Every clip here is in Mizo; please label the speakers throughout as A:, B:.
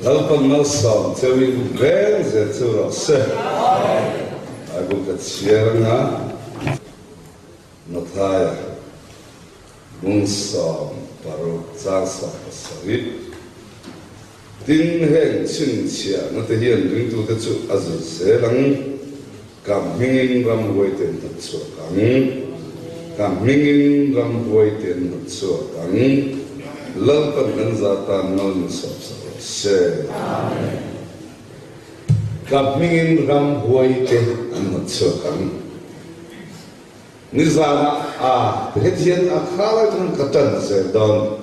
A: Lalpan malsawm cheuhin veng zel chu rawh se. Bible ka chhiar anga Mathaia bung 16 chang 17. Tin, heng chhinchhiahna te hian ringtute chu a zir zel ang, Ka hmingin ramhuai te an hnawt chhuak ang, Ka hmingin ramhuai te an hnawt chhuak ang, Lalpan kan za tan mal min sawp sak rawh se. Ka hmingin ramhuai te an hnawt chhuak ang. Nizanah a heti hian a kha lai chuan ka tan zel dawn.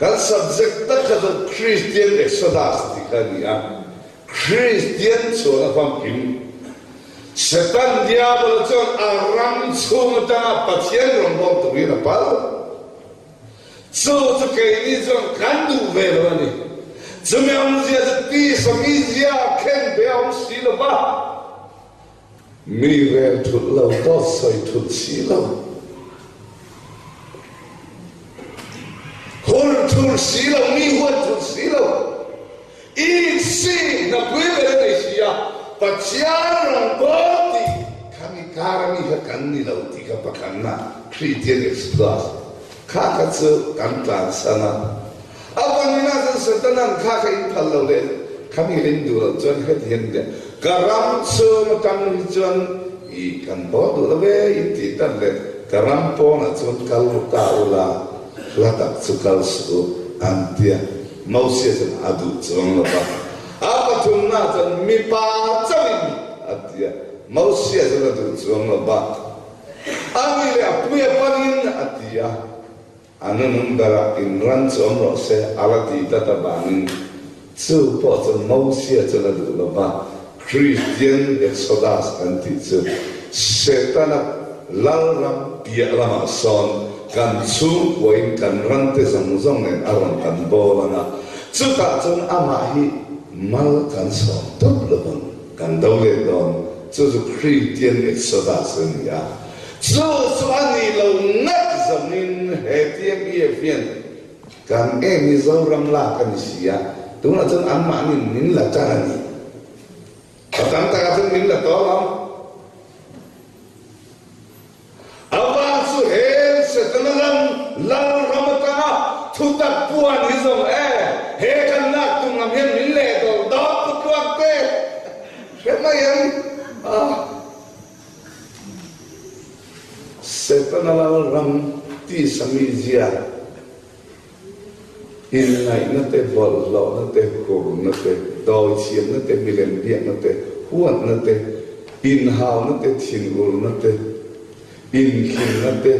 A: Kan subject tak kha chu Christian Exodus tih kha a ni a, Christian chuan a famkim. Satan Diabol chuan a ram chhung atanga Pathian rawngbawm turin a pal. Chu chu keini chuan kan duh ve lo a ni. Chumi awmzia chu tisa mizia khen ve a awm si lo va. Mi rel thulh lo, dawt sawi thulh si lo, hur thulh si lo, mi huat thulh si lo, insi hnapui ber a nei si a, Pathian rawngbâwl tih kha mi kara mi kha kan ni lo tih kha pakhatna Christian Exodus kha kha chu kan tlansan a. A vanin ah chuan Satanan kha kha in phal lo leh kha mi kha in duh loh chuan heti hian in ka ram chhung atang hi chuan i kan bawl duh lo ve in tih tan leh ka ram pawnah chuan kal ru ta ula hla tak chu kal suh u an tia Mosia chuan a duh chuang lo va a pathumna chuan mipa chauhin a tia Mosia chuan a duh chuang lo va a ni leh a puia panin a tia. A nunung berah in ran chu awm rawh se, a la ti tlat avangin chu pawh chu Mosia chuan a duh lo va, Christian Exodus kan tih chu Setana lalram piah lamah sawn kan chhungkuain kan rante zawng zawng nen a rawn kan bawl ang a, chutah chuan amah hi mal kan sawm tawp lo vang, kan do leh dawn, chu chu Christian Exodus a ni a. Chu chu a nih lo ngat zawngin he TMEF hian kan e Mizoram lak a ni si a, tunah chuan anmahniin min la ṭan a ni. A tam takah chuan min la tawh ang. A vang chu he Setana ram Lalram atanga thutak puan hi zawng e, he kan lak tum lam hian min leh dawlh dawt pu tluak te hre mai ang a. Setana lalram tisa mizia, inngaihna te, bawlhhlawhna te, hurna te, dawithiamna te, milem biakna te, huatna te, inhauna te, thinurna te, inhlimna te,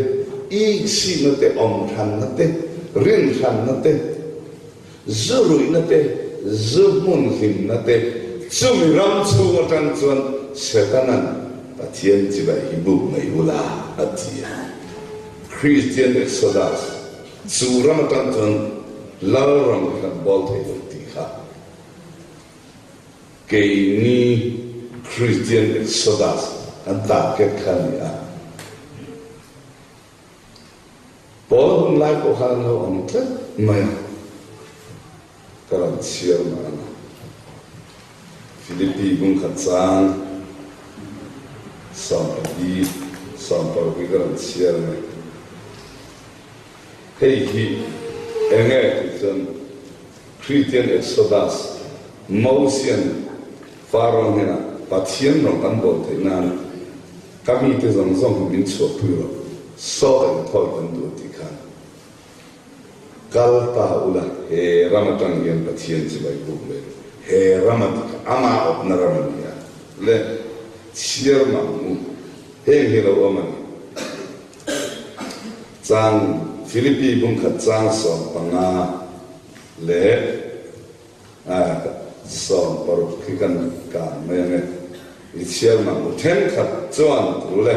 A: iksihna te, awmhranna te, rinhranna te, Zu ruihna te, zu hmun hlimna te, chumi ram chhung atang chuan Setanan Pathian chibai hi buk mai ula a ti a. Christian Exodus, chu ram atang chuan Lal ram hi kan bawl thei lo tih kha keini Christian Exodus kan target kha a ni a. Paul hun lai pawh khan an lo awm tlat mai a, ka rawn chhiar mah ang a. Philippi bungkhat chang 14, 16 hi ka rawn chhiar mai. Hei hi enge tih chuan Christian Exodus, Mosian Pharaoh hnenah Pathian rawn kan bawl theih nan Ka mite zawng zawng hi min chhuahpui rawh, sawta in thawi kan duh tih khan kal ta ula, he ram atang hian Pathian chu vai buk ve, he ram a ti kha ama awpna ram a ni a, le chhiar mah mu, heng hi lo awm a ni. Chang Philippi bungkhat chang 15 leh. 60 khi kan kang mai ang e. I chhiar mah mu thenkhat chuan thu le.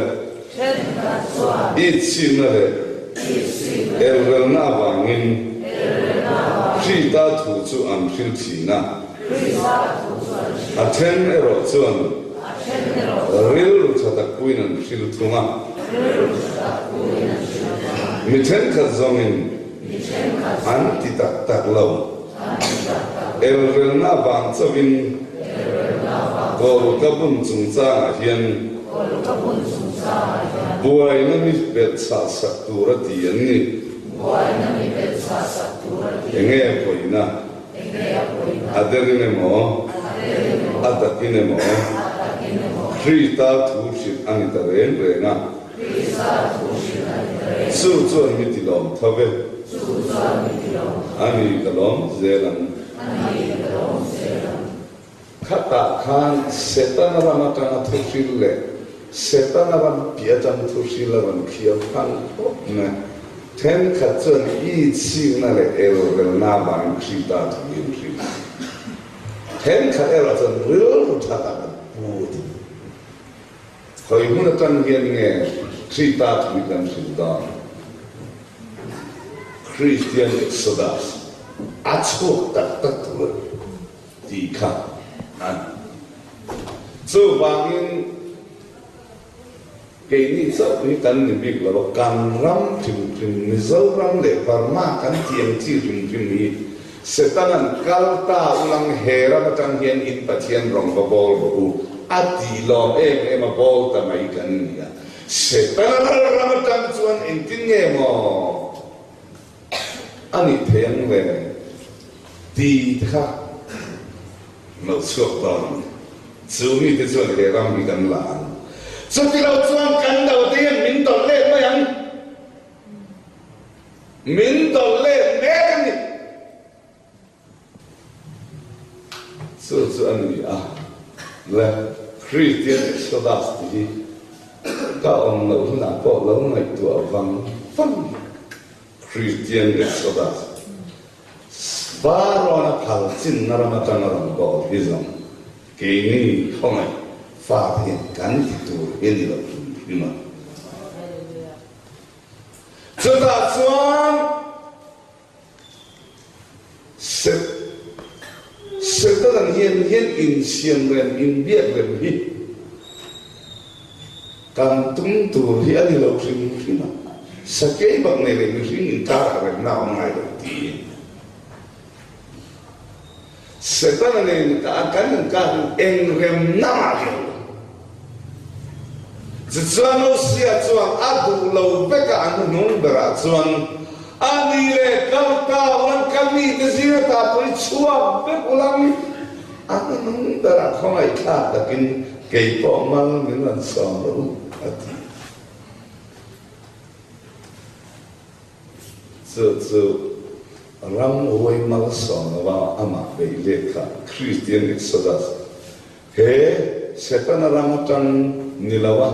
B: Thenkhat chuan.
A: I chhimna leh.
B: I chhimna.
A: Elrelna avangin.
B: Elrelna avangin.
A: Krista thu chu an hril thin a.
B: Krista thu chu an hril.
A: A then erawh chuan.
B: A then erawh chuan.
A: Rilru tha tak puiin an hril thung a.
B: Rilru tha tak puiin an hril thung a.
A: Mi thenkhat zawngin.
B: Mi thenkhat zawngin.
A: An ti tak tak lo. Elrelna avang chauhin Kawl ka bun chungchangah hian buaina mi belhchhah sak tur a ti an ni. Enge a pawina? A derin emaw, a takin emaw, Krista thu hrilh a ni ta reng reng a. Chu chuan mi ti lawm tho ve. A ni ka lawm zel ang. Khatah khan Setana ram atanga thu hril leh Setana ram piah atang thu hril a rawn khiau phang khawp mai. Thenkhat chuan itsikna leh elrelna avangin Krista thu hi an hril a. Thenkhat erawh chuan rilru tha tak an pu a ti. Khawi hmun atang hian nge Krista thu hi kan hril dawn? Kristian Exodus a chhuak tak tak tur a ni. Tih kha a ni. Chuvangin keini chauh hi kan ni bik lo a, kan ram hrim hrim, Mizoram leh Burma kan tih ang chi hrim hrim hi Setana'n kal ta ulang he ram atang hian in Pathian rawng va bawl rawh u a tih lawm em em a bawl ta mai kan ni a. Setana ral ram atang chuan engtin nge maw? A nih thei ang le ti te kha lo chhuak dawn a ni. Chu mite chuan he ram hi kan la ang. Chuti lo chuan kan do te hian min dawlh let mai ang. Min dawlh let mek a ni. Chu chu a ni a, le Kristian Exodus tih hi ka awm loh hunah pawh lo ngaihtuah vang vang Kristian Exodus Varawn a phal chinna ram atanga rawn bawl hi zawng keini khawngaih fate hian kan ti tur hi a ni lo hrim hrim a. Chutah chuan Setana hian hian insiam rem, inbiak rem hi kan tum tur hi a ni lo hrim hrim a, sakei bak nei leh mihring inkarah remna a awm ngai lo tiin Setana nen kan inkarin eng remna mah hi a awm lo. Tichuan Mosia chuan a duh lo vek a, a hnuhnung berah chuan, A ni le, kal ta ulang, ka mite zinga ta pawh i chhuak vek ulang, a hnuhnung berah khawngaihthlak takin kei pawh mal min rawn sawm rawh u, a ti. Chu chu ram uai malsawm lova amah beih let kha Kristian Exodus He Setana ram atang ni lo a,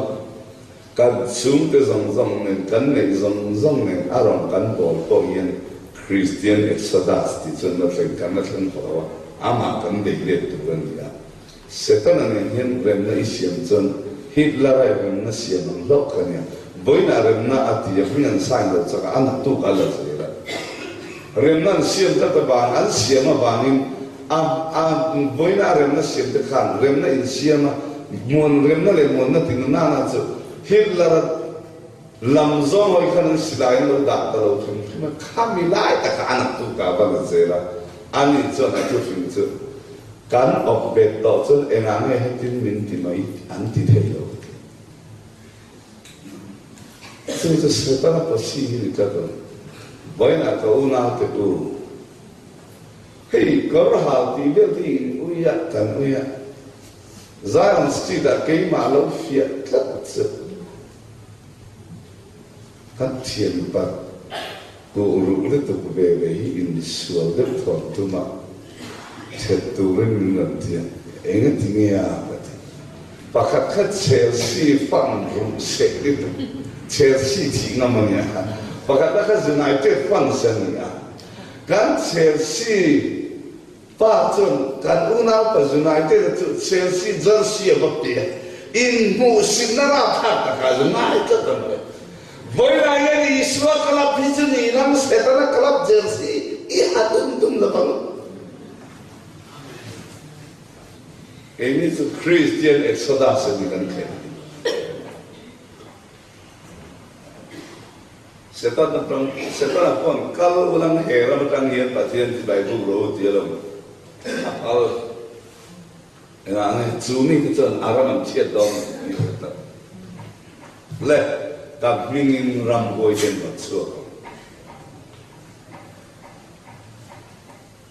A: kan chhungte zawng zawng nen, kan neih zawng zawng nen a rawn kan bawl pawh hian Kristian Exodus tih chuan la thleng kan la thleng tawh lo a, amah kan bei let tur a ni a. Setana nen hian remna i siam chuan Hitler-a i remna siam ang hlauh kha nia. Vawiinah remna a ti a, hming an sign lo chak a, a naktuk a la zel a. Remna an siam tlat avang, an siam avangin A a vawiina a remna siam te khan remna insiam a, muan remna leh muanna ti na nana chu Hitler-a lam zawng hawi khan an silai an lo dah ta lo hrim hrim a, khami lai takah a naktuk ah a va la zel a, ani chuan a thuhrim chu kan awp bet tawh chuan engah nge hetin min ti mai an ti thei lo. Chu chu Setana pawsi hi ni tlat a ni. Vawiinah ka unaute u. Hei kawr hal tih vel te in ui a, kan ui a. Zion Street ah keimah lo fiah tlat chu kan thian pat kuh ruh lutuk ve ve hi insual deuh thawn tum a, thet turin min rawn ti a, engati nge a ka ti. Pakhat kha Chelsea fan ruh seh lutuk, Chelsea thih ngam a nia, pakhat kha United fans a ni a. Kan Chelsea pa chuan kan unaupa United-a chu Chelsea jersey a va pe a, inhmuhsinna rapthlak takah zu ngai tlat a mawle. Vawilah hian Isua club hi chu ni lam Setana club jersey i ha dum dum lo vang. Keini chu Christian Exodus a ni kan khelh hi. Setana tang, Setana pawn kal ulang he ram atang hian Pathian chibai buk ro ti a lo. kal. Engah nge chu mite chuan a ram an chhiat dawn tih a hre tlat. Le, ka hmingin ramhuai te an rawn chhuak ang.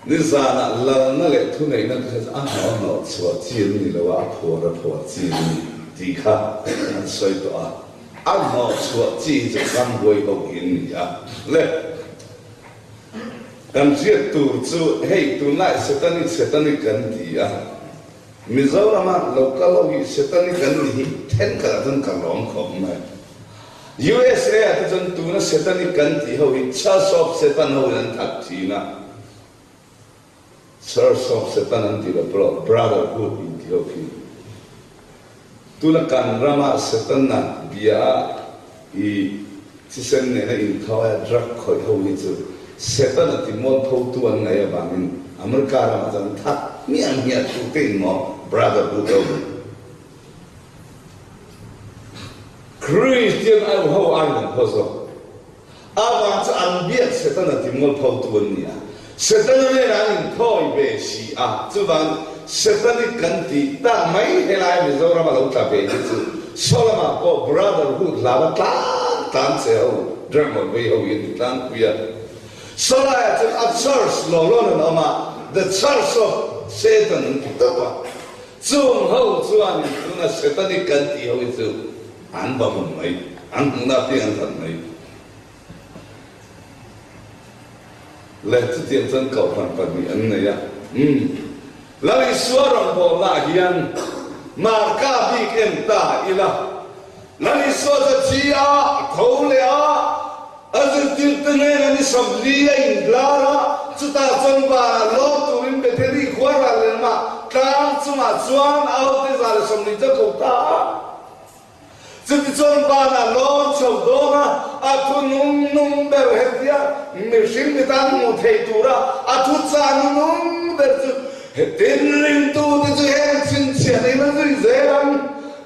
A: Nizanah lalna leh thuneihna te kha chu a hnawh hnawh chhuah chi an ni lo a, a phuar a phuar chi an ni tih kha an sawi tawh a. A hnawh chhuah chi hi chu ramhuai ho hi an ni a. Le, kan hriat tur chu hei tunlai Setanic Setanic kan ti a, Mizorama lo kal ho hi Setanic an ni hi thenkhatah chuan ka lawm khawp mai. USA ah te chuan tuna Setanic kan tih ho hi Church of Satan ho in an that thin a, Church of Satan an tih loh pawh Brotherhood in tih ho khi. Tuna kan rama Setana bia a i thisen nena inthawia drug khawih ho hi chu Setana ti mualpho tu an ngaih avangin America ramah chuan an that hmiah hmiah thu te in maw Brotherhood ho hi. Kristian au ho aiin an phaw zawk. Avang chu an biak Setana ti mualphotu an ni a. Setana nen an inthawi ve si a. Chuvang Setanic kan tih tak mai helai Mizoram a lo tla ve hi chu Solomah pawh Brotherhood hlava tlang tlan che ho Dragon vei ho hi an ti tlangpui a. Solaiah chuan a church law lawn an awm a, The Church of Satan an ti tawp a. Chung ho chuan in tuna Setanic kan tih ho hi chu an va hmun mai, an hmuhna apiang an that mai. Le chutiang chuan kohhran pahnih an nei a, umm Lal Isua rawngbawlna ah hian Marka bik en ta ila, Lal Isua chu a thi a, a tho leh a, A zirtirte hnenah ni 40 a inlar a, chutah chuan vanah lawm turin Bethany khua ral lehlamah tlang chungah chuan a hote 140 chu a ko ta a. Chutichuan vanah lawm chho dawn a, a thu nung nung ber hetia mihring mi tan hmuh theih tura a thu chah nu nung ber chu hetin ringtute chu heng chhinchhiah in a zui zel ang.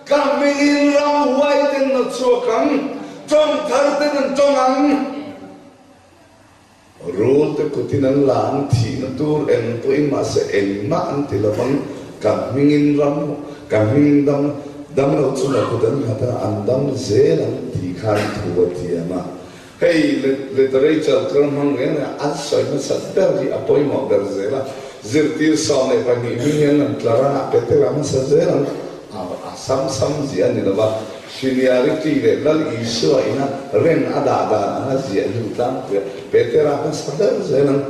A: Ka hmingin ramhuai ten a chhuak ang, tawng thar ten an tawng ang. Rul te kutin an la ang, thihna tur eng pawhin mahse engmah an ti lo vang, ka hmingin ram, ka hmingin dam, dam lo chungah kut an nghat a, an dam zel ang tih khan thu a thiam a. Hei literature kar hmang reng reng an sawi hmasat ber hi a pawimawh ber zel a, zirtir 12 hming hian an tlar a, a pe tel a hmasa zel ang, a sam sam ziah a ni lo va, seniority leh Lal Isua ina reng a dah dan anga ziah hnu tlangpui a, pe tel a hmasa ber zel ang.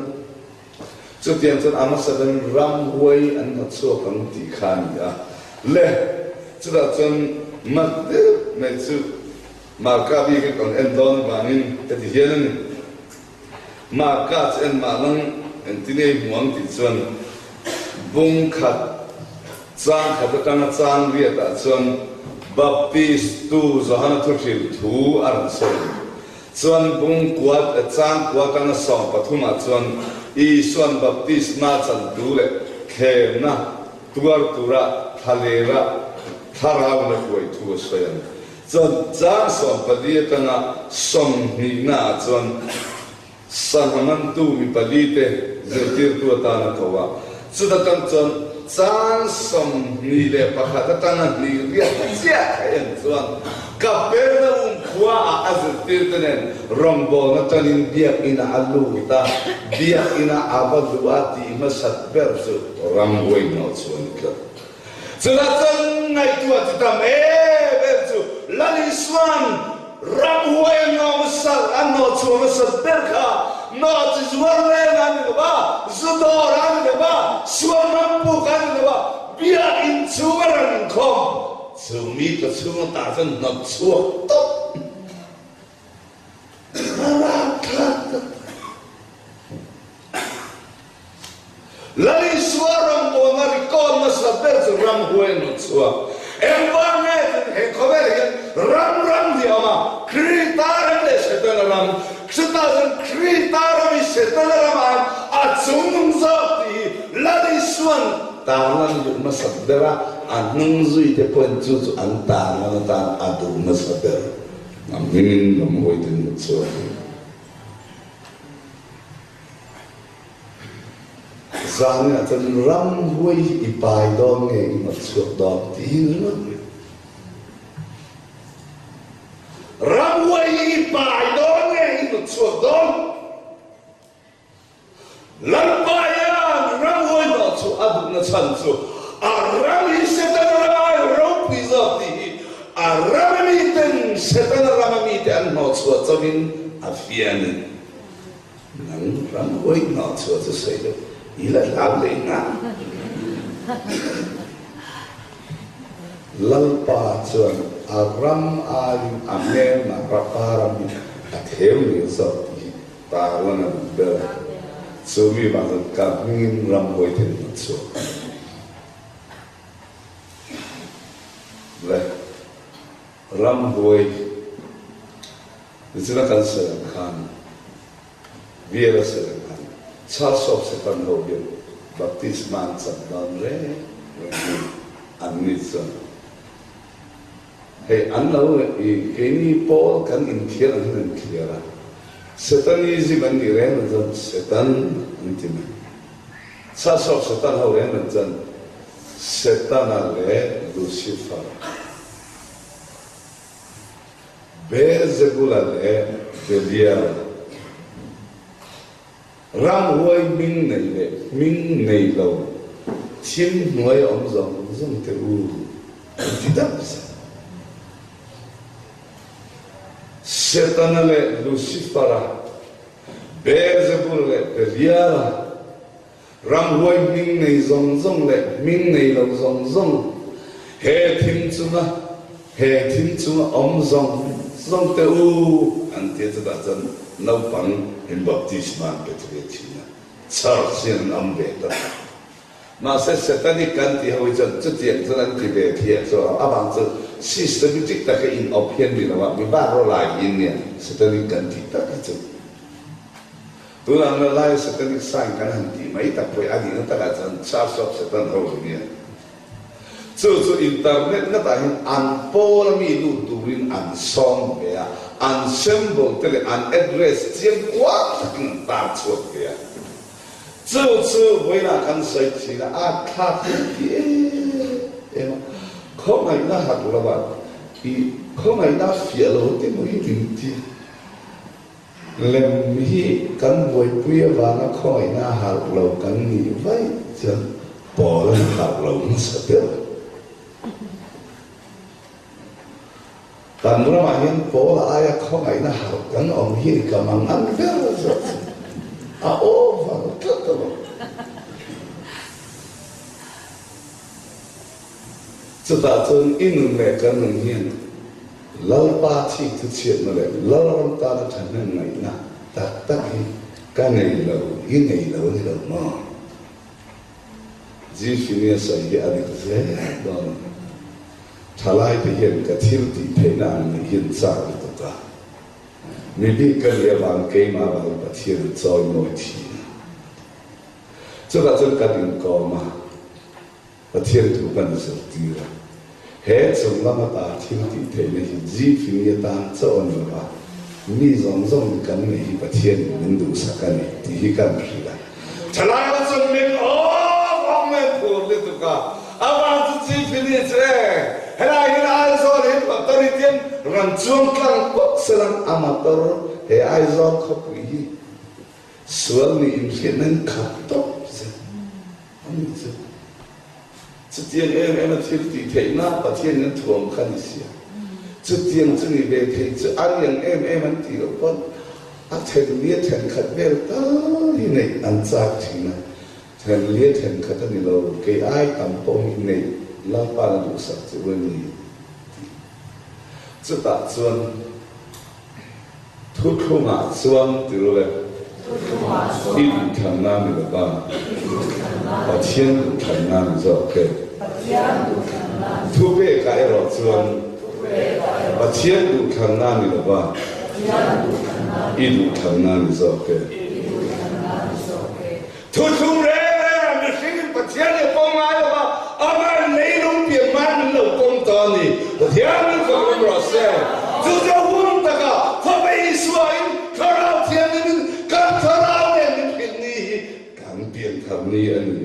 A: Chutiang chuan a hmasa berin ramhuai an hnawtchhuak ang tih kha a ni a, le chutah chuan mat deuh mai chu. Marka bik hi kan en dawn avangin heti hian a ni. Marka chu en mah lang engtin ei hmu ang tih chuan bung khat chang khat atanga chang riatah chuan Baptist tu Johana thuhrilh thu a rawn sawi a ni. Chuan bung kua chang kua atanga sawm pathumah chuan Isuan baptisma chantu leh thlemna tuar tura thlalera thlarau in a hruai thu a sawi a ni. Chuan chang 14 atanga 20 ah chuan sangha mantu mi pali te zirtirtu atan a ko a. Chuta tang chuan chang 21 atanga hnih riat chiah kha en chuan Kapernaum khua ah a zirtirte nen rawngbawlna tanin biakinn ah a lut a, biakinn ah a va luh a tih hmasat ber chu ramhuai hnawh chu a ni tlat. Chutah chuan ngaihtuah ti tam em em chu Lal Isua'n ramhuai a hnawh hmasa, a hnawh chhuah hmasa ber kha hnawh chi zuar leng a ni lo va, zu dawr a ni lo va, sual rampuk a ni lo va, biakinn chhung a rawn inkhawm chu mi ka chhung atah chuan hnawt chhuak tawp. A rapthlak tak. Lal Isua rawngbawlna record nasa ber chu ramhuai an rawn chhuak. Engvang nge tin he khawvel hian ram ram hi a awm a, Krita ram leh Setana ram. Chutah chuan Krita ram hi Setana ramah hian a chungnung zawk tih hi Lal Isua'n tarlan duh hmasa ber a, a hnung zuite pawhin chu chu an tarlan atan a duh hmasa ber. A hmingin ramhuai te an rawn chhuak. Zaninah chuan ramhuai hi i pai dawn nge i hnawt chhuak dawn tih hi ringawt mai. Ramhuai hi i pai dawn nge i hnawt chhuak dawn? Lalpa hian ramhuai hnawh chu a duhna chhan chu a ram hi Setana ram ai ropui zawk tih hi a rama miten Setana rama mite an hnawh chhuah chauhin a fiah a ni. Nang ramhuai hnawh chhuah chu sawi lo, i la hlau leh nghal. Lalpa chuan a ram aiin a hmelma Rapa ram hi a theu nil zawk tih hi tarlan a duh ber a. Chu mi vang chuan ka hmingin ramhuai te an hnawt chhuak a ni. Le ramhuai nichina kan sawi ang khan Bial a sawi ang khan Church of Satan ho hian baptisma an chan dawn reng reng hi an ni chuan hei an lo i keini pawl kan inthiar ang hian an inthiar a, Satanism an nih reng reng chuan Satan an ti mai. Church of Satan ho reng reng chuan Setana leh Lucifer. Beelzebula leh Belial, ramhuai hming nei leh hming nei lo thim hnuai a awm zawng zawng te u an ti dap zet. Setana leh Lucifera, Beelzebul leh Beliala, Ramhuai hming nei zawng zawng leh hming nei lo zawng zawng, he thim chunga he thim chunga awm zawng zawng te u an ti a, chutah chuan naupang in baptisma an pe ve thin a, church hian an awm ve ta a. Mahse Satanic kan tih ho hi chuan chutiang chuan an ti ve thiah chu a avang chuan systematic taka in awp hian ni lo a, mi bak rawlai hi nia Satanic kan tih tak hi chu. Tunah na lai Satanic sign kan han tih mai tak pawh hi a nihna takah chuan Church of Satan ho hi nia. Chu chu internet ngatah hian an pawl a mi lut turin an sawm ve a, an symbol te leh an address chiang kual takin an tar chhuak ve a. Chu chu vawiinah kan sawi thin a, a thlak hi an ti em em a, khawngaihna hak lova i khawngaihna a fiah lo te maw hi min ti. Lem hi kan buaipui avanga khawngaihna a harh lo kan nih vaih chuan pawl an harh lo hmasa ber. Kan ramah hian pawl aia khawngaihna harh kan awm hi ka mang an ber zawk chu a over tlat a lo. Chutah chuan i nun leh kan nun hian Lalpa thik chu chhiatna leh Lalram tana thahnem ngaihna tak tak hi ka nei lo, i nei lo a ni lo maw? Zifini a sawi hi a dik zel dawn a ni. Thalaite hian ka thil tih theihna ang nih hi an chak lutuk a. Mi bik ka nih avang keimah avangin Pathian an chawimawi thin a. Chutah chuan kan inkawm a. Pathian thu kan zirtir a, he chung lam ata thil tih theihna hi zipfini atan chauh a ni lo va, mi zawng zawngin kan neih hi Pathianin min duhsak a ni tih hi kan hrilh a. Thalai ho chuan min awk awk mai an phur lutuk a, amah chu zipfini chu e, helai hian Aizawl hi motor hi tiang rawn chuang tlang pawp selang a motor he Aizawl khawpui hi sual nih inhriatna in khat tawp zel. A ni chu. Chutiang em em a thil tih theihna Pathian in thuam kha ni sia. Chutiang chu ni ve thei chu a riang em em an tih loh pawn a thenlia thenkhat vel tal hi neih an chak thin a. Thenlia thenkhat a ni lo, kei ai tam pawh hi neih Lalpa'n a duhsak chu a ni tih. Chutah chuan. Thuthlungah chuan ti ru le. I duhthlanna ni lo va, Pathian duhthlanna ni zawk e. Thupekah erawh chuan Pathian duhthlanna ni lo va, i duhthlanna ni zawk e. Thuthlung reng reng ah mihring in Pathian hi a pawm ngai lo va, Amah leilung pian hma in min lo pawm tawh a ni. Pathian min fak rem rawh se. Chu chu a hun takah Fapa Isua in Thlarau Thianghlim in kan Thlarau nen min hrilh ni hi kan pianthar ni a ni.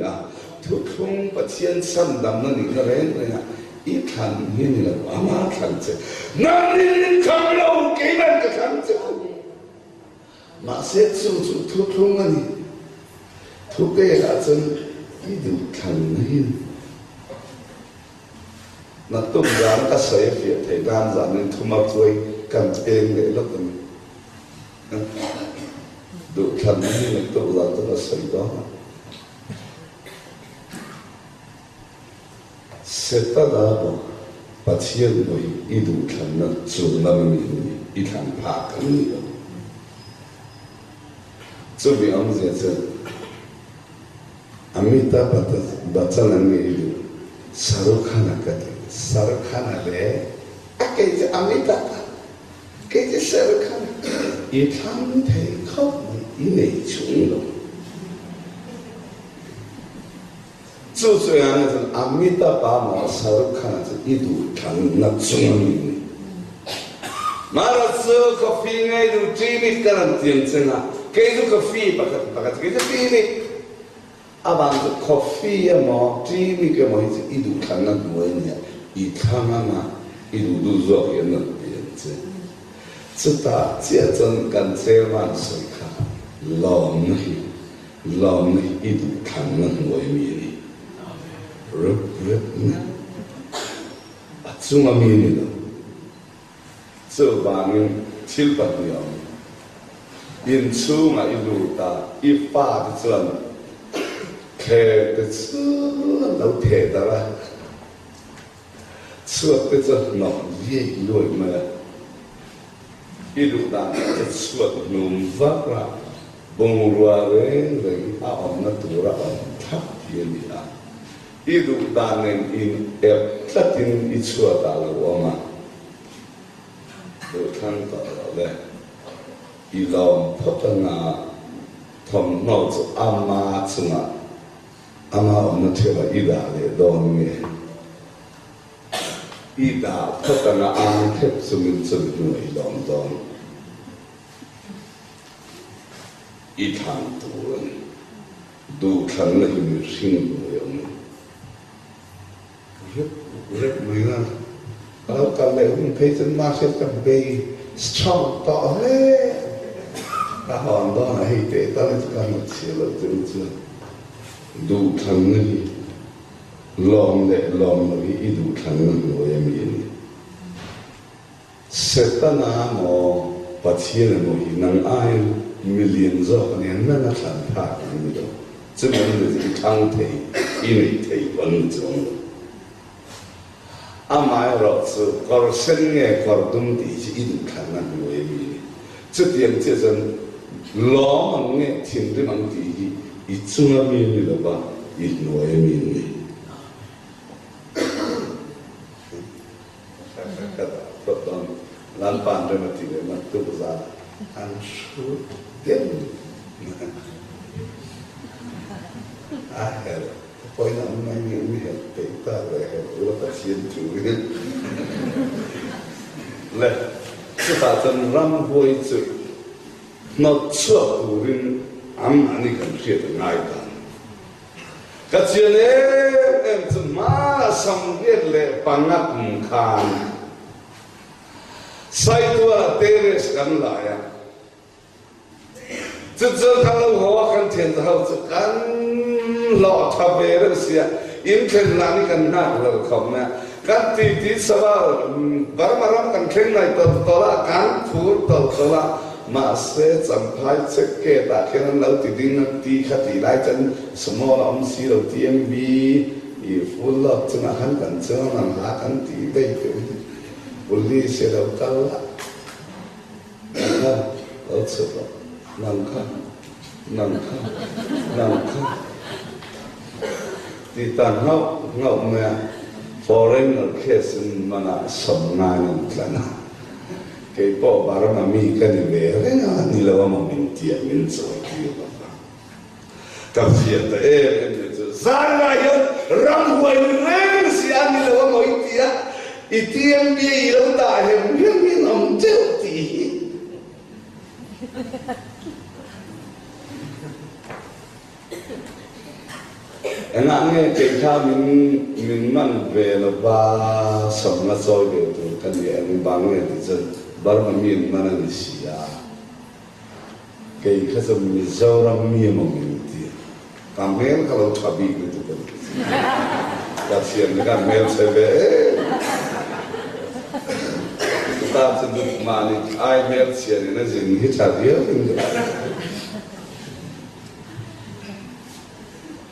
A: Thuthlung Pathian chhandamna nihna reng renga i thlan hi a ni lo, ama thlan che. Nangnin min thlang lo, keiman ka thlang che u. Mahse chu chu thuthlung a ni. Thupekah chuan i duh thlanna hi a ni. Naktuk zan ka sawi a fiah theih nan zanin thuma chuai kan peng leh lawk a ni. Duhthlanna hi naktuk zan chu ka sawi dawn a. Setana maw Pathian maw hi i duhthlanna chung lam a mi ni, i thlan phak an ni lo. Chumi awmzia chu Amitabh Bachchan an ngei duh, Shahrukh Khan a ka ti. Shahrukh Khan a le a kei chu Amitabh a kei chu Shahrukh Khan i thlang thei khawp mai i nei chung lo. Chu chu engah nge chuan Amitabh a maw Shahrukh Khan a chu i duh thlanna chung a mi ni. Mahra chu coffee ngei duh tea mit ka rawn tiang cheng a, kei chu coffee pakhat pakhat kei chu tea mit. Avang chu coffee emaw tea mit emaw hi chu i duh thlanna hnuai a nia, i thlang anga i duh duh zawk hi an rawn tiang che. Chutah chiah chuan kan chairman sawi kha lawmna hi lawmna hi i duh thlanna hnuai mi a ni. Rep rep na a chunga mi a ni lo. Chuvangin thil pahnih a awm. Inchhungah i lut a, i fate chuan thleng te chu an lo theh darh a, chhuat te chu hnawk viai luai mai a. I duh dan tak chu chhuat hnum vak a, bungrua reng reng a awmna tura awm thlap hi a ni a. I duh dan nen in ep tlatin i chhuatah lo awm a, duhthlang tawh lo le. I lawm phawt anga thawmhnaw chu ama chungah ama awmna theuhah i dah leh dawn nge? I dah phawt anga ang thep chungin chumi hnuah i lawm dawn. I thlang tur a ni. Duhthlanna hi mihring hnuai a awm rep rep mai a, a lo kal leh hun phei chuan mahse ka bei strong tawh hle. Ka hawn dawnah hei teh tal hi chu ka hnutchhiah loh chu chuan duhthlanna hi lawm leh lawm loh hi i duhthlanna hnuai a mi a ni. Setana maw Pathian emaw hi nang aiin milian zawk a nia, nang a thlan phak an ni lo. Chumi an ni chu i thlang thei, i nei thei pawh an ni chuang lo. Amaherawh chu kawr sen nge kawr dum tih hi i duhthlanna hnuai a mi a ni. Chutiang chiah chuan lawm ang nge thinrim ang tih hi i chunga mi a ni lo va, i hnuai a mi a ni. Ka dah phawt dawn. Lalpa'n rem a ti leh naktuk zan an hrut dem a helh te pawhin an mai nge mi helh peih tak leh helh ula Pathian thu hi le chutah chuan ramhuai chu hnawt chhuak turin anmahni kan hriat a ngai dan. Ka chian em em chu hma 75 kum khan Saituala terrace kan lai a, chu chuan kan lo haw a, kan thiante ho chu kan hlawh tha ve reuh sia, in thlen lah ni kan nghak lo khawp mai a, kan titi chho a, Burma ram kan thleng ngai tawlh tawlh a, kan phur tawlh tawlh a, Mahse, Champhai check gate ah khian an lo ti ding a ti kha tih lai chuan small a awm si lo TMB i full load chungah khan kan chuang ang ha kan tih daih teh u Police hi a lo kal a, nang kha lo chhuk rawh, nang kha, nang kha, nang kha ti ta nghauh nghauh mai a, foreigner case in manah sawmngain an tlan a. Kei pawh Burma mi ka ni ve reng a, ni lo a maw min tia min chawi tir lo va. Ka fiah ta em em mai chu zanah hian ramhuai ni reng si a ni lo a maw i tia, i TMB i lo dah hem hem hian awm teuh tih hi. Engah nge kei kha min min man ve lova sawmna chawi ve tur ka ni eng vang nge tih chuan Burma mi an man a ni si a. Kei kha chu Mizoram mi emaw min ti a, ka hmel kha lo tha bik lutuk a ni. Ka thiam ni khan hmel chhe ve em. Chuta chu duk mahni ai hmel chhia nen a zin hi tha viau in ka hria.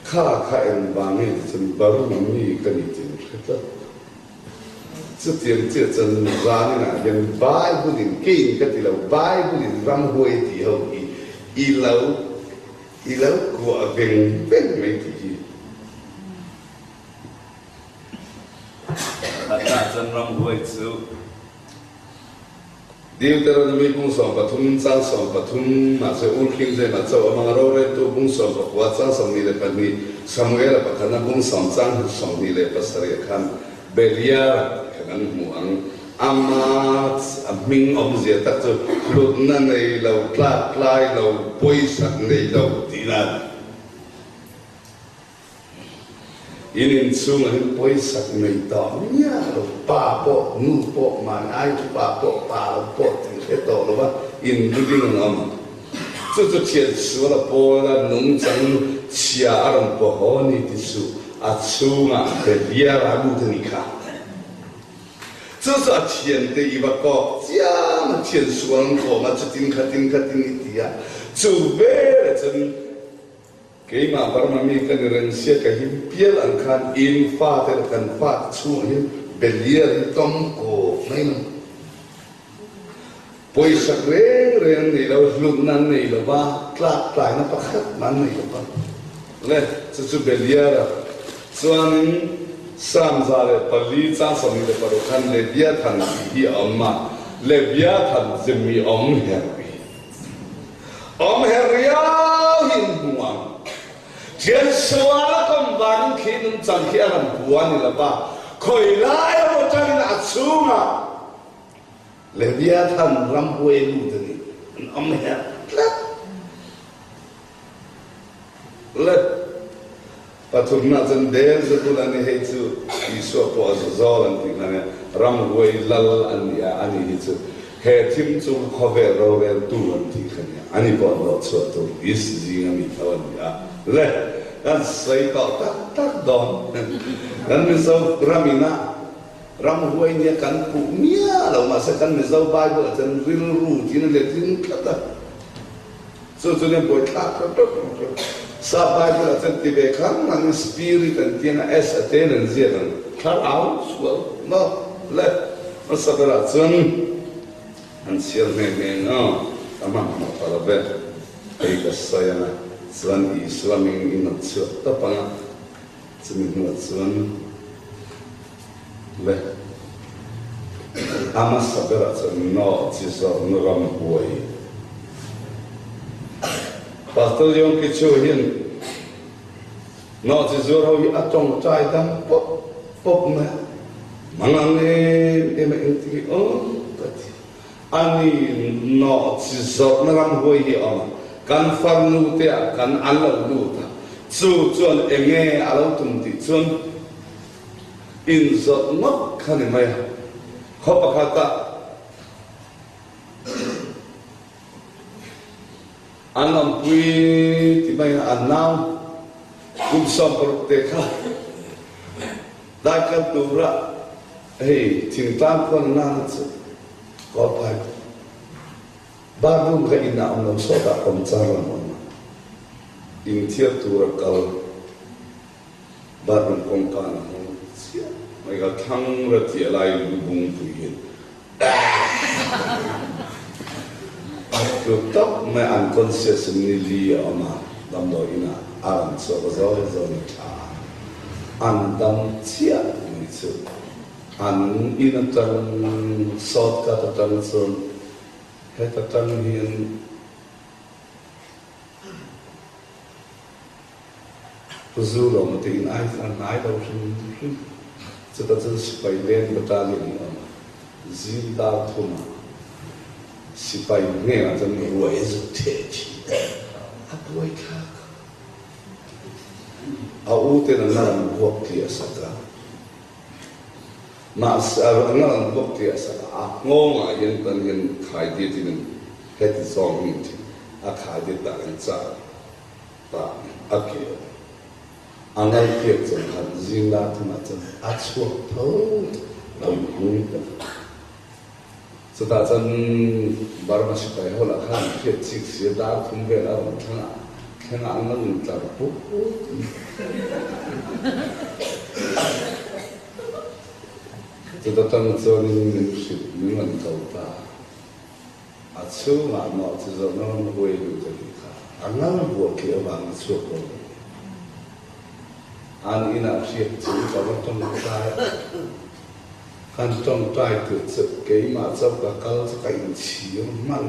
A: Kha kha engvang nge ti chuan Burma mi ka ni tih an hre tlat. Chutiang chiah chuan zaninah hian Bible in keiin ka ti lo, Bible in ramhuai tih ho hi i lo i lo kuah veng veng mai tih hi. Khatah chuan ramhuai chu. Deuteronomy bung 13 chang 13, mahse Ur King James a cho amanga roreltu bung 19 chang 22, Samuela pakhatna bung sawm chang 27 ah khan Beliar tih kha kan hmu ang. Ama a hming awmzia tak chu hlutna nei lo, tlak tlai lo, pawisak nei lo tihna a ni. In inchhungah hian pawisak nei tawh miah lo, pa pawh, nu pawh, mahni ai chu pa pawh, pa lo pawh tih hre tawh lova in living an awm ang. Chu chu thian sual a pawl a, nungchang chhia a rawn pawh haw ni ti suh, a chhungah Beliar a lut a nih kha. Chu chu a thiante i va kawk chiam a, thian sual an kawm a, chutin khatin khatin i ti a, chu veleh chuan Keimah Burma mi ka ni reng sia ka him pial ang khan in fate leh kan fate chhungah hian Beliar hi tawm kawp mai lo. Pawisak reng reng an nei lo, hlutna an nei lo va, tlak tlaina pakhat mah an nei lo va. Le, chu chu Beliar a. Chuanin Psalm 104 chang 26 khan Leviathan tih hi a awm a, Leviathan zemi awm her hi. Awm her riau hi in hmu ang. Thian sual a kawm vangin khi nungchang khi a rawn hua ni lo va, khawi lai emaw tangin a chhungah Leviathan ramhuai lut a ni. An awm her tlat. Le pathumna chuan Beelzebul a ni, hei chu Isua pawh a zu zawl an tih hlan e, ramhuai lal a ni a, ani hi chu he thim chung khawvel roreltu an tih kha nia, ani pawh hnawh chhuah tur list zinga mi tho a ni a, le kan sawi tawh tak tak dawn kan Mizo ram ina ramhuai nia kan puh miah lo mahse kan Mizo Bible ah chuan rilru tiin a letling tlat a. Chu chu nia buaithlak hrep hrep ang chu. Sap Bible ah chuan ti ve khan ang spirit an ti anga S a ten an ziak ang. Thlarau sual maw le hmasa berah chuan an chhiar nghe nghe ang aw ka hmanhmawh ta lo ve. Hei ka sawi anga chuan Isua hming in nawt chhuak tawp anga chumi hnuah chuan Le a hmasa berah chuan nawh chi zawrhna ram huai. Pastor Yong Ki Chu hian nawh chi zuar ho hi a tawngtai dam pawp pawp mai a, mangang em em a engti hi awm ka ti. Ani nawh chi zawrhna ram huai hi a awm a, kan farnu te ah kan an lo lut a, chu chuan enge a lo tum tih chuan Inzawrh ngawt kha ni mai a, khaw pakhatah an awmpui ti mai a, an nau kum 16 te kha daikal tura hei thingtlang khuan nana chu Kawlphai bathroom kha inah awm lo sawtah kawmchar lam awm a, inthiar tura kal. Bathroom kawngka an hawng chiah mai kha thlang ra tih a lai lu bung pui hian a tlu tawp mai a, unconscious in ni li a awm a, damdawi inah a rawn chhuak a zawi zawi tha a, an dam chiah mai chu an in atang shortcut atang chuan heta tang hian Pu Zu lawm te in ai a hnai lo hrim hrim. Chutah chuan sipai leng battalion hi a awm a, zing dar thum ah sipai hnenah chuan ruai a zuk theh thin a, a buaithlak. A u ten a ngal an vuak tliah sak a. Mahse a ngal an vuak tliah sak a, a nghawngah hian tan hian khaidiat in an heti zawng hi an thin. A khaidiat dah an chah tah a keu. A ngal tliak chuan khan zing lar thumah chuan a chhuak tho lo inhung ta. Chutah chuan Burma sipai ho lah khan an hriat chik si a, dar thum vel a rawn thleng a, thlengah an lo intlar put put. Chuta tang chuanin min hrilh, min rawn ko ta. A chhungah mah chu zawhna ram huai lut a nih kha. A ngal buah khi avang a chhuak lo a ni. An inah hriat chu ka va tawngtai a. Kan tawngtai tur chu keimah chauh ka kal chu ka inchhir hman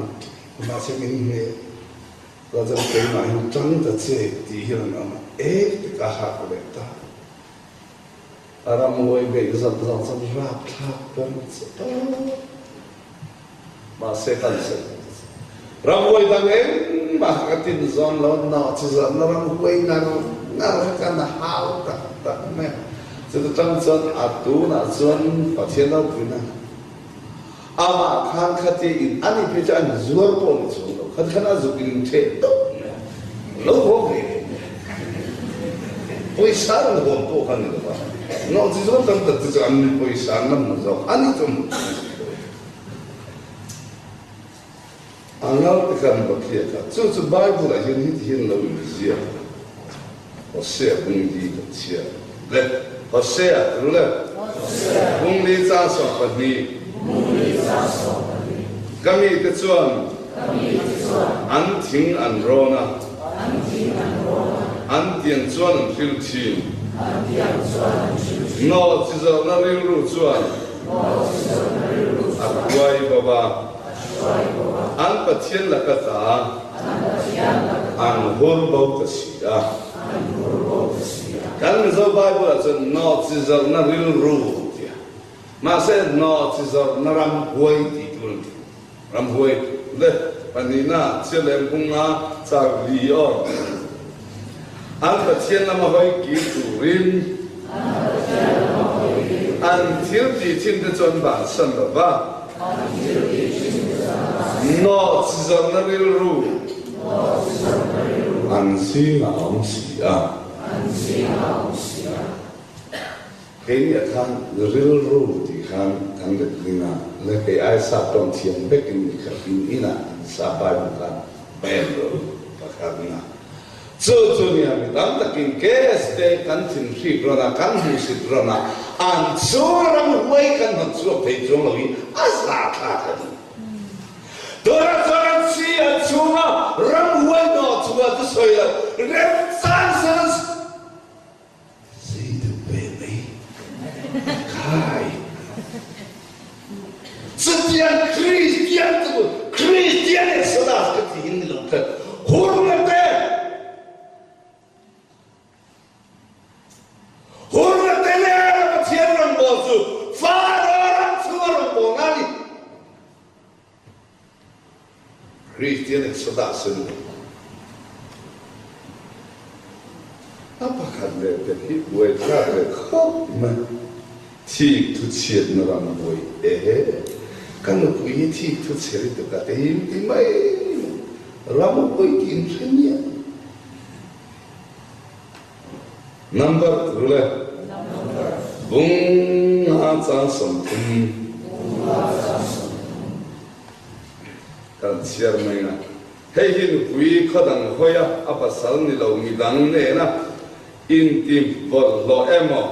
A: mahse min hne ka chuan keimah hian tang ta che tih hian an awm a, ek te ka hak leh ta. A ramhuai beih zat zat chuan rapthlak ber che tawp. Mahse kan sawi ta che. Ramhuai dang engmah kha ka tin zawn lo, nawhchizawhna ramhuai ngar ngar kha kan hau tak tak mai a. Chuta tang chuan a tunah chuan Pathian ropuina amah khan khati in ani phei chu an zuar pawh ni chuang lo, khat khan a zuk in theh tawp mai a, lo haw ve leh mai a. Pawisa rawn hawn pawh kha ni lo va, nawhchizawh tam tak te chu an pawisa an la hmu zawk, ani chu a hmu thei si lo. A ngal te khan va khiat a, chu chu Bible ah hian heti hian lo inziak a, Hosea bung li kan chhiat le, Hosea tu le, bung li chang 12, ka mite chuan an thing an rawn a, an tiang chuan an hril thin, nawhchizawhna rilru chuan A hruai bo a. An Pathian laka ta an hur bo ta si a. Kan Mizo Bible ah chuan nawhchizawrhna rilru ti a. Mahse nawhchizawrhna ram huai tih tur an ti. Ramhuai le pahnihna Chialem bunga char li aw. An Pathian lama hawi kir turin an thil tih thin te chu an bansan lo va. Nawhchizawrhna rilru an zingah a awm si a. Keini ah khan rilru tih khan kan let ling a, le kei ai sap tawng thiam vek in ni kha in in ah sap Bible khan va en rawh u pakhat na. Chu chu nia mi tam takin KS te kan thinhrik rawn a, kan hmuhsit rawn a, an chhung ram huai kan hnawt chhuak thei chuang lo hi a za thlak a ni. Tunah chuan an chi an chhunga ram huai hnawh chhuah chu sawi lo remchang sen an Zei deuh ve mai khai. Chutiang Kristian chu Kristian Exodus ka ti in ni lo khat hurna te hurna te le Pathian rawngbâwl chu Faro ram chhunga rawngbâwl a ni. Kristian Exodus a ni. A pakhat leh pek hi buaithlak leh khawp mai. Thik thu chhiatna ram buai e. Ka nupui hi thik thu chhe lutuk a tein ti mai mai. Ram buai tiin hre miah. Number tur le bung nga chang 30 kan chhiar mai nga. Hei hi nupui khaw dang hawi a, a pasal ni lo midang nena inti bawlhhlawh emaw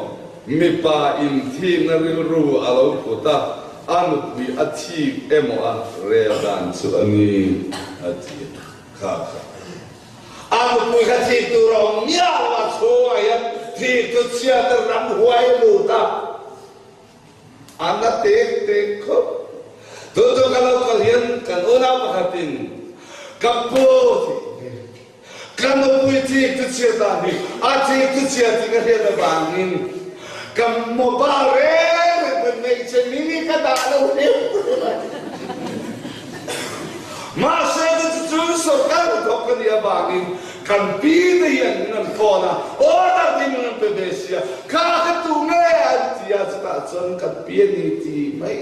A: mipa inthikna rilru a lo put a, a nupui a thik emaw a rel dan chu a ni a ti a. Kha kha. A nupui kha thik tur a awm miah lo a, chhungah hian thik chu chhiat a ram huai lut a, a na tek tek khawp. Tun chu ka lo kal hian kan unau pakhatin ka pu tih hi ka nupui thik chu chhiat a ni, a thik chu chhiat tih ka hriat avangin ka mobile reng reng pawhin hmeichhe mini ka dah lo hrim hrim a. Mahse chu chu sorkar hnathawk ka nih avangin Kan pi te hian min rawn phone a, order te min rawn pe ve sia, kha ka tu nge an ti a, chutah chuan kan pi a ni ti mai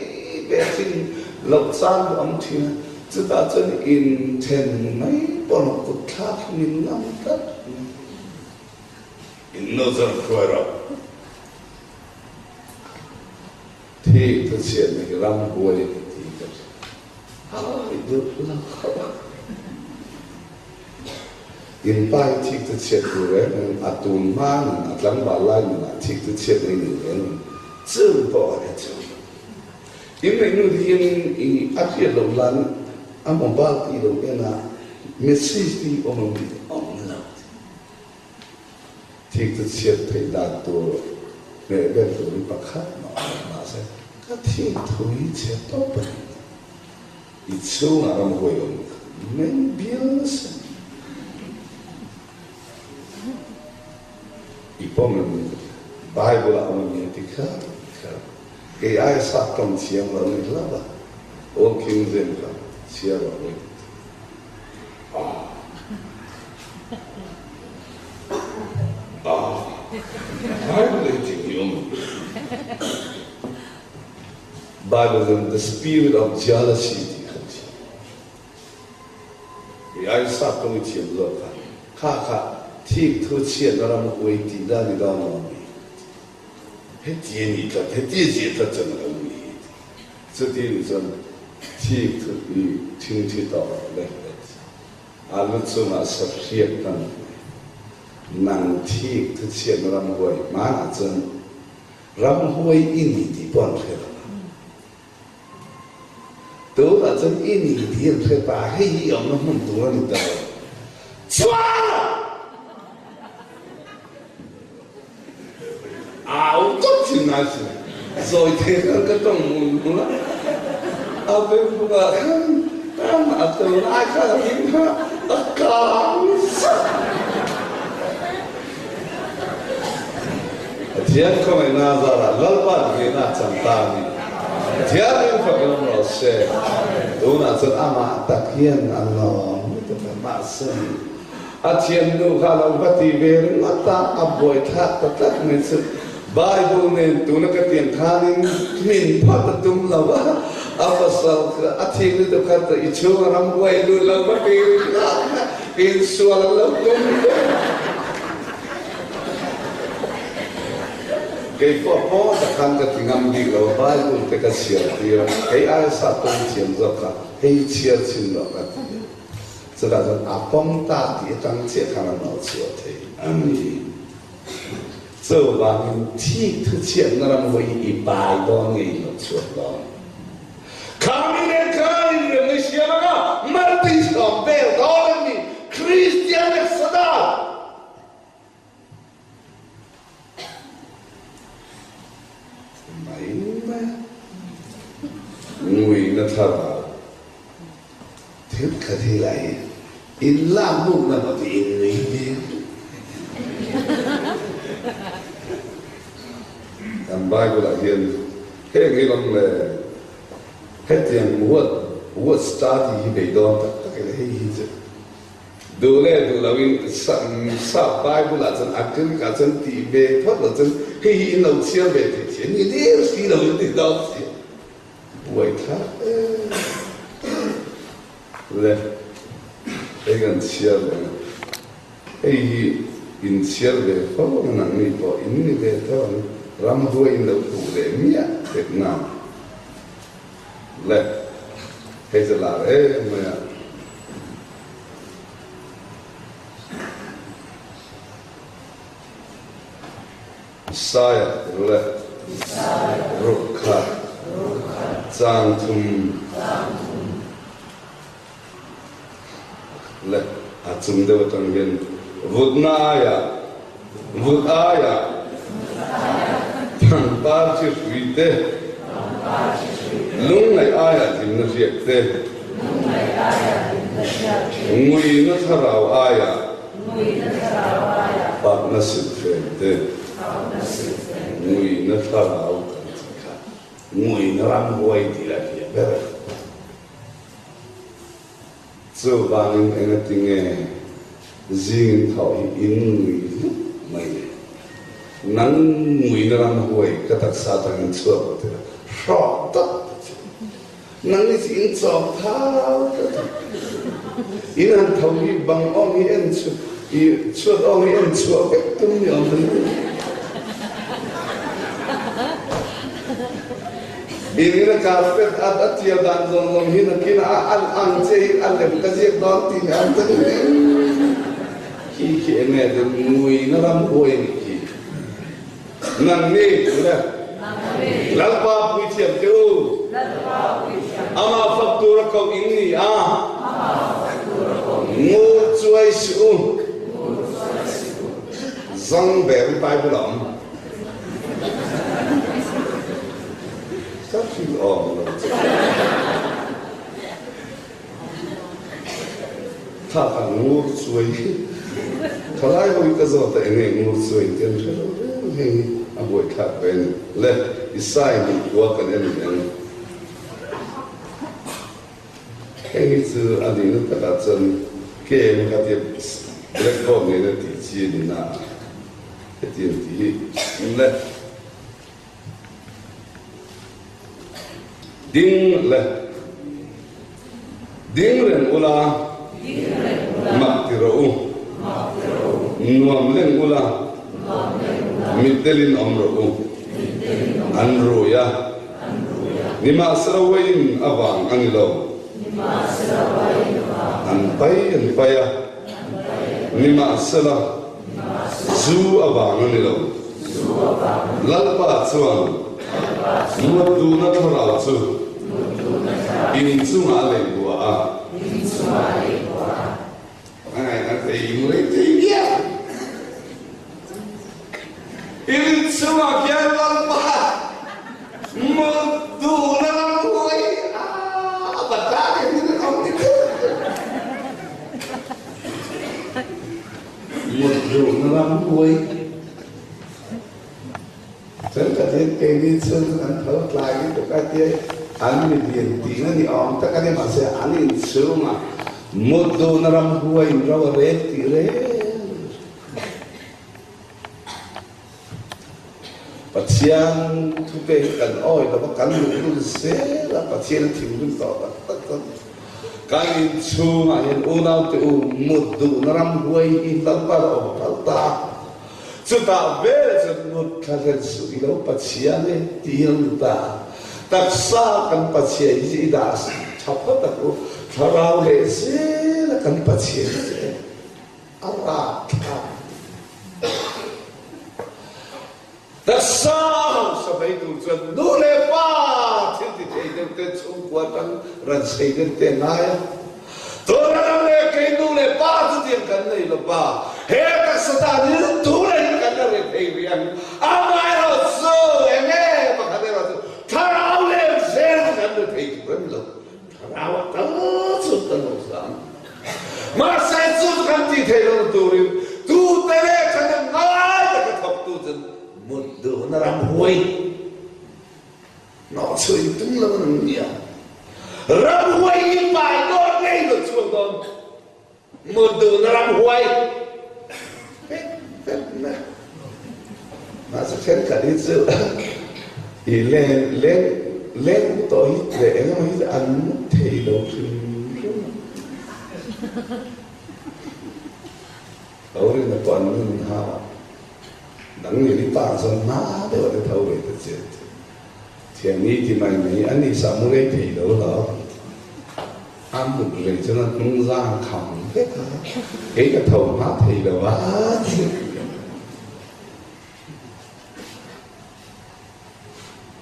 A: ve thin loh chan pawh a awm thin a, chutah chuan inthen mai pawh lo kut thlak hi min ngam tlat mai. In no zar hruai rawh. Thik thu chhiatna hi ramhuai a ni tih ka hria. Hai deuh lo khawp a. In pa hi thik thu chhiat tur reng reng a tun hma nun a tlangval lai nunah thik thu chhiat nei ni reng reng chung pawh a hre chung lo. In neihnu hian i a hriat loh lan a mobile tih lo en a message te hi awm ang tih awm lo. Thik chu chhiat theih dan tur hmeh vel tur hi pakhat mah a awm mahse ka thik thu hi chhe tawp a ni. I chhungah ram huai awm kha meng bial nasa ni. I pawm em ni ka ti. Bible ah awm a ni a ti kha kha. Kei aia sap tawng thiam lo ni hlauh a. Old King James kha chhiar rawh le ka ti. Bible in the spirit of jealousy tih kha thiam. Kei ai sap tawng i thiam zawk kha, kha kha thik thu chhiatna ram huai tih dan i dawn lo a mi? Heti a nih tlat, heti a ziah tlat chuan a lo ni hi ti. Chuti nih chuan thik thu i thingthi tawh rawh le ka ti. A lu chungah sahriak kan nei. Nang thik thu chhiatna ram huai hmanah chuan ram huai i ni tih pawh an hre lo a. Tunah chuan i ni tih an hre ta, hei hi i awmna hmun tur a ni ta lo. Chuan! Au tawp thin ngai si. Zawi thei khan ka tawng mul mul a, a beng bulah khan amah tur ai khan a him kha a kang zak. Pathian khawngaihna zarah Lalpa hnena chang ta a ni. Pathian in fak lam rawh se. Tunah chuan amah tak hian a lawm lutuk a, mahse a thiannu kha a lo va ti ve ringawt a, a buaithlak ta tlat mai chu. Bible nen tuna ka tiang khanin min phawt a tum lo a, a pasal kha a thik lutuk kha i chhunga ramhuai lut lo va ti ringawt a, insual an lo tum ve. Kei pawh pawh tak khan ka ti ngam bik lo a, Bible te ka chhiar tir a, hei aia sap pawh i thiam zawk kha, hei i chhiar chhin loh ka ti a. Chutah chuan a pawm ta tih atang chiah khan a nawh chhuah thei a ni. Chuvangin thik thu chhiatna ram hawi i pai dawn nge i nawh chhuak dawn? Khami nen khan inremna i siam anga maltihsawm vel dawn em ni? Kristian Exodus! Mai mai a, nguina thlarau thil khat hi lah hi in lak bukna maw tih in nui hmel duh Kan Bible ah hian heng hi lam le hetiang word word study hi beidawn tak tak ila hei hi chu Duh leh duh loin sap Bible ah chuan a Greek ah chuan tih ve phawt loh chuan hei hi in lo chhiar ve thei si a ni der si lo in ti dawn si a, buai thlak em le hei kan chhiar leh ang a, hei hi in chhiar ve fo ang nangni pawh in ni ve tho ang ramhuai in lo puh leh miah pek nang le hei chu lar em mai a. Saia rule ruk khat chang thum leh a chung deuh atang hian vutna aia vut aia pangpar chi hrui te lungngaih aia hlimna hriak te Nguina thlarau aia Pakna silhfen te Nguina thlarau kan tih kha Nguina ramhuai tih a hria ber a. Chuvangin engatinge? Zing in thawh hi in ngui hlup mai le. Nang nguina ram huai ka taksa atangin chhuak rawh tila hrawk tak ta che. Nang hi chu in chawm thau tlat a. In han tho hi bang awng hi en chhuah i chhuat awng hi en chhuah vek tum ni awm an ti. In in a carpet a a tial dan zawng zawng hi nakin a an ang che hi a lem ka ziak dawn tih ni ang ta ni reng. Khi khi eng nge chu nguina ram huai a nih khi. Nang ni le Lalpa puithiam te u, amah fak tura koh in ni a, ngur chuai suh u. Zang ber in Bible a awm. Ka hrilh awm lo che. Kha kha ngur chuai hi thalai ho hi ka zawt a enge ngur chuai te an hre lo reng heng hi a buaithlak ve a ni. Le Isai hnih khua kan en ang. Heng hi chu a nihna takah chuan kem kha tia blackboard nena tih chi a ni na a, hetiang tih hi le. Ding le ding reng ula, mak ti rawh u. Nuam leng ula, mitdelin awm rawh u. An rui a, nimahsela uaiin a vang a ni lo. An pai an pai a, nimahsela zu a vang a ni lo. Lalpa chuan Muatduna thlarau chu in chungah a lei bua a. In chungah khian Lalpa Muatduna ram huai a va tlang in a awm ni ber. Mut duhna ram huai chuan ka then keini chhung chu kan tho tlai lutuk a tia an mi lian tihna ni awm tak a ni mahse an inchhungah mut duhna ram huai in ro a rel tih reng. Pathian thupek kan awi lo va, kan luhlul zel a, Pathian a thinrim tawh tak tak chuan kan inchhungah hian unaute u mut duhna ram huai hi Lalpa a awm phal ta. Chutah vel chuan mut thla hlen suh i lo Pathian e ti hi a ni ta. Taksa kan Pathian hi chu i dah tha phawt ang u, thlarau leh zela kan Pathian hi chu e. A rapthlak. Taksa a hausa mai tur chuan nu leh pa thil ti thei deuh te chhungkua atang ran sei deuh te a ngai a. Tuna ram leh kei nu leh pa chutiang kan nei lo va, he taksa tan hi tunah hian kan la reh thei rih ang. Amaherawhchu enge pakhat erawh chu thlarau leh zel chu kan re thei tur a ni lo. Thlarau a tal chu kan lo zam. Mahse chu chu kan tih theih lohna turin tute leh thahnem ngai taka thawktu chuan mut duhna ram huai hnawh chhuah in tum lo an nia. Ram huai hi pai dawn ngei lo chhuak dawn. Mut duhna ram huai vek vek na. Mahse thenkhat hi chu i len len len u tawh hi leh eng emaw hi chu an mut thei lo hrim hrim a. Tho rinna pawh an nun hau a, dang ni hi pa chuan hma deuh a te tho ve ta chian chu. Thiangi ti mai mai a ni sa mu rei thei lo lo. A mut rei chuan a hnung zang kham vek a, kei ka tho hma thei lo a ti.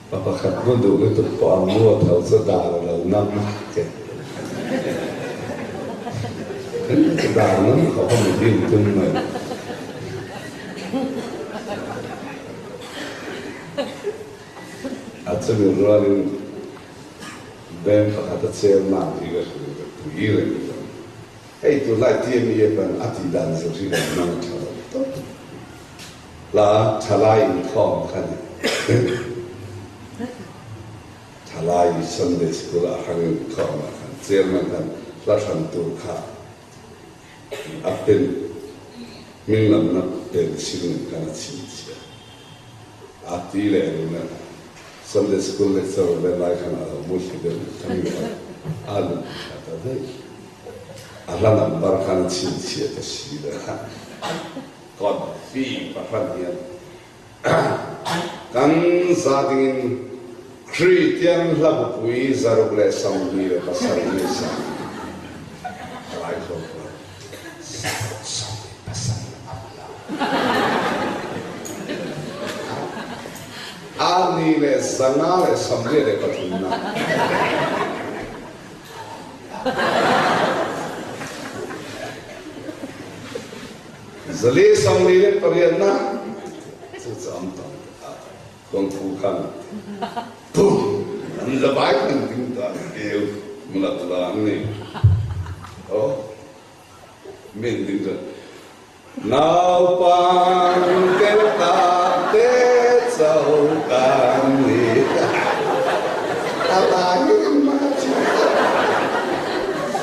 A: Pa pakhat mu duh lutuk pawh a mu a tho chu dar a lo nam a che. Dar nam khawp a mut in tum mai. A chumi rualin Bank pakhat a chairman hi ka hrilh ka pui reng lo. Hei tunlai TMEF an a tih dan zir hi kan hmang tha lo tawp. Hla thalai inkhawm kha ni. Thalai Sunday School ah hrang inkhawm ah khan chairman khan hla thlan tur kha a pen. Hming lamna pencil nen khan a chhinchhiah a ti leh run a, Sunday School lecture vel lai khan a lo muthli deuh kha mi kha a lut thla ta daih. A hla number khan a chhinchhiah ta si lo a, Confi pahran hian Kan za dingin Kristian hlabupui 127 nge sa lai khawm lo 127 a awm lo. A ni leh 593 na. 448 na chu chu am tam a khuangphu khan bum an zavai khan ding ta keu mulak la an ni o min ding chuan naupang te ta te cho kan ni a la hi ma chi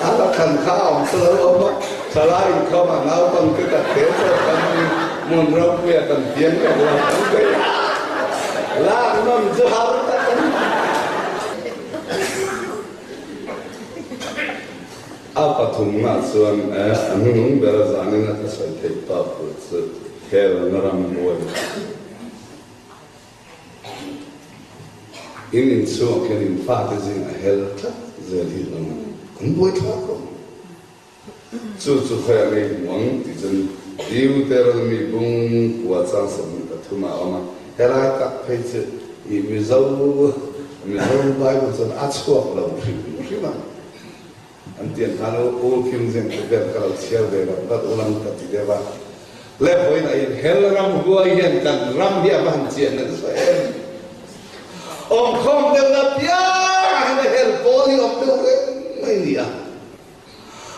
A: a la khan kha awm chu lo awm a. Thalai inkhawm ah naupangte tak te chuan kan hmun ropuia kan piang leh lo ang daih a, lak nawm chu har tak a ni. A pathumna chuan a hnunung bera zanin a ka sawi theih tawk tur chu helna ram buai in inchhungah khian in fate zingah hel tlat zel hi an buaithlak lo. Chu chu khawi a ngei hmu ang tih chuan Deuteronomy bung kua chang 23 ah a awm a. Helai tak phei chu i Mizo Mizo Bible chuan a chhuak lo hrim hrim a. An tiang khan u U Kim Zeng te vel ka lo chhiar ve vat vat ulang ka ti deuh a. Le vawiin a in hel ram huai hian kan ram hi a va han chiah nasa em. Awmkhawm deuh na piang ah hian a hel pawl hi awm deuh reng mai ni a.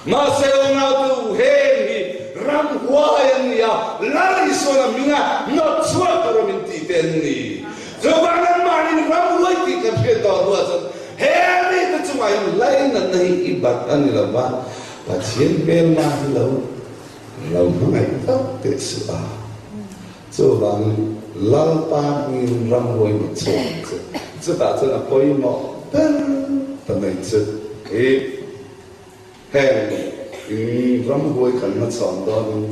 A: Mahse unautu heng hi ramhuai an ni a, Lal Isuan a hminga nawt chhuak tur a min tih te an ni. Chuvang anmahniin ramhuai tih kan hriat tawh hnuah chuan he mite chungah hian lainatna hi i bat a ni lo va, Pathian hmelma hi lo lo hmangaih vak teh suh a. Chuvangin Lalpa hmingin ramhuai nawt chhuak ang che. Chutah chuan a pawimawh ber ta mai chu i heng in ramhuai kan hmachhawn dawnin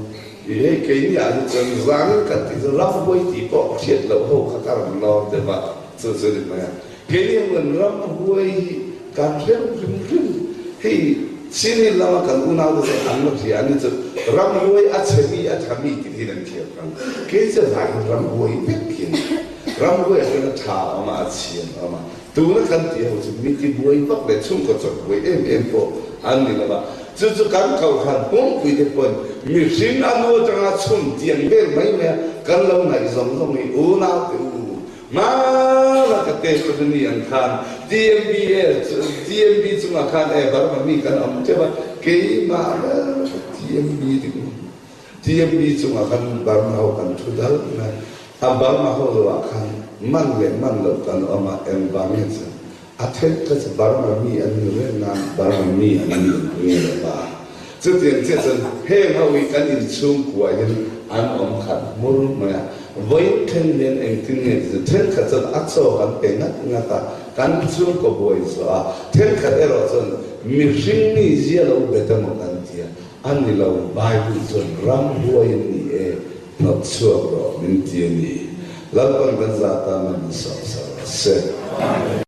A: i hei keini ah hi chuan zanin kan tih chu ramhuai tih pawh hriat loh ho kha ka rawn lawr deuh a, chu chu ni mai a. Keini ang chuan ramhuai hi kan hreu hrim hrim. Hei Chin Hill lama kan unaute chuan an la hria a ni chu ramhuai a chhe mi a tha mi tih hi an thiam kang. Kei chu vaiin ramhuai vek hi a ni. Ramhuai ah hian a tha a awm a, a chhian a awm a. Tuna kan tih ho chu mi tibuai vak leh chhungkaw chawkbuai em em pawh an ni lo va. Chu chu kan kohhran pumpui te pawhin mihring a nu atanga chhun tiang vel mai mai a kan lo ngaih zawng zawng hi unaute u Hmana ka te chu ni ang khan TMBA TMB chungah khan e Burma mi kan awm teuh a, keimah ber TMB ding TMB chungah khan Burma ho kan thu dal mai a, Burma ho lo ah khan man leh man loh kan awm a, engvang nge chuan A then kha chu Burma mi an ni reng a, Burma mi an ni ang nge lo va. Chutiang chiah chuan heng ho hi kan inchhungkua hian an awm khat hmur mai a. Vawiin then hian engtin nge ti chu thenkhat chuan a chaw kan pe ngat ngat a, kan chhungkaw buai zawh a. Thenkhat erawh chuan mihring mi zia lo bet emaw kan ti a, a ni lo, Bible chuan ramhuai an ni e, hnawt chhuak rawh min ti a ni. Lalpan kan zah tan a min sawm sak rawh se.